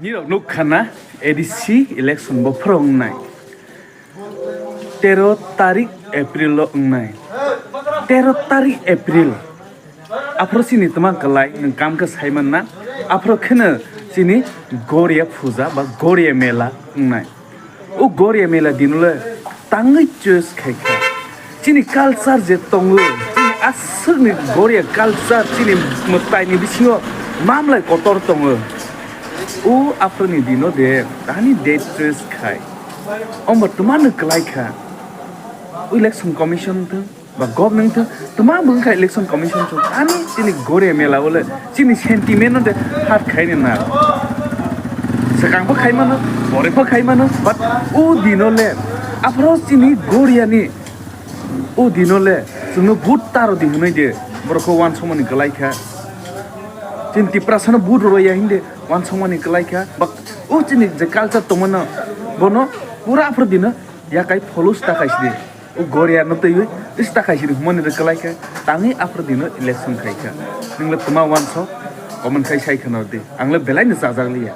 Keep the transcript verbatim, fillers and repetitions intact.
Nirok nukha na, A D C election bophoro wngnai. Tero tarik April o wngnai. Tero tarik April. Aphro chini twma kwlai nwng kam khe sai manna. Aphro kheno chini Goria puja ba Goria mela wngnai. O Goria mela dino le tangwi choice khai kha. Chini culture je tongo, chini aswkni Goria culture, chini mwtaini bisingo mamlai kotor tongo. O aphuruni dino de tani date choice khai. Omo twmano kwlai kha. O election commission thung, ba government thung, twma bwkha election commission thung. Ani chini Goria mela o le chini sentiment no de hurt khai ni na. Swkang bo khai mano, pore bo khai mano, but o dino le aphro chini Goria ni o dino le chwngno vote taro di hwnwi de borok khe uansukmani kwlai kha. Chini Tiprasa no vote rwya hindi uansukmani kwlai kha. But o chini je culture tongmano bono pura aphro dino yakai follow sta khai sidi. O Goria no twiwi sta khai sidi hwnmani de kwlai kha. Tangwi aphro dino election khai kha. Nwng le twma uansuk comment khai sai khwna di. Ang le belai no chajak liya.